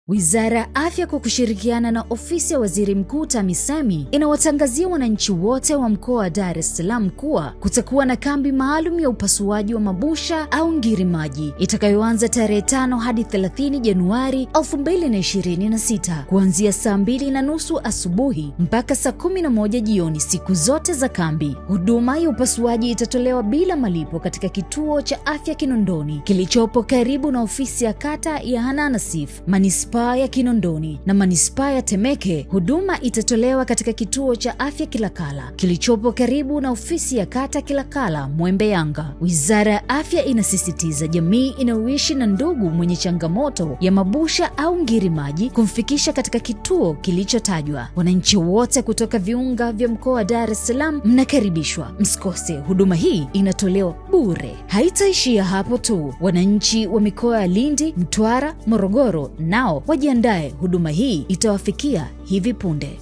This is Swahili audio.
Wizara ya Afya kwa kushirikiana na Ofisi ya Waziri Mkuu TAMISEMI inawatangazia wananchi wote wa mkoa wa Dar es Salaam kuwa kutakuwa na kambi maalum ya upasuaji wa mabusha au ngiri maji itakayoanza tarehe 5 hadi 30 Januari 2026 kuanzia saa 2:30 asubuhi mpaka saa 11 jioni siku zote za kambi. Huduma ya upasuaji itatolewa bila malipo katika kituo cha afya Kinondoni kilichopo karibu na ofisi ya kata ya Hananasif, manispaa ya Kinondoni na manispaa ya Temeke. Huduma itatolewa katika kituo cha afya Kilakala kilichopo karibu na ofisi ya kata Kilakala, Mwembe Yanga. Wizara ya Afya inasisitiza jamii inayoishi na ndugu mwenye changamoto ya mabusha au ngiri maji kumfikisha katika kituo kilichotajwa. Wananchi wote kutoka viunga vya mkoa wa Dar es Salaam mnakaribishwa. Msikose, huduma hii inatolewa bure. Haitaishia hapo tu, wananchi wa mikoa ya Lindi, Mtwara, Morogoro nao wajiandae, huduma hii itawafikia hivi punde.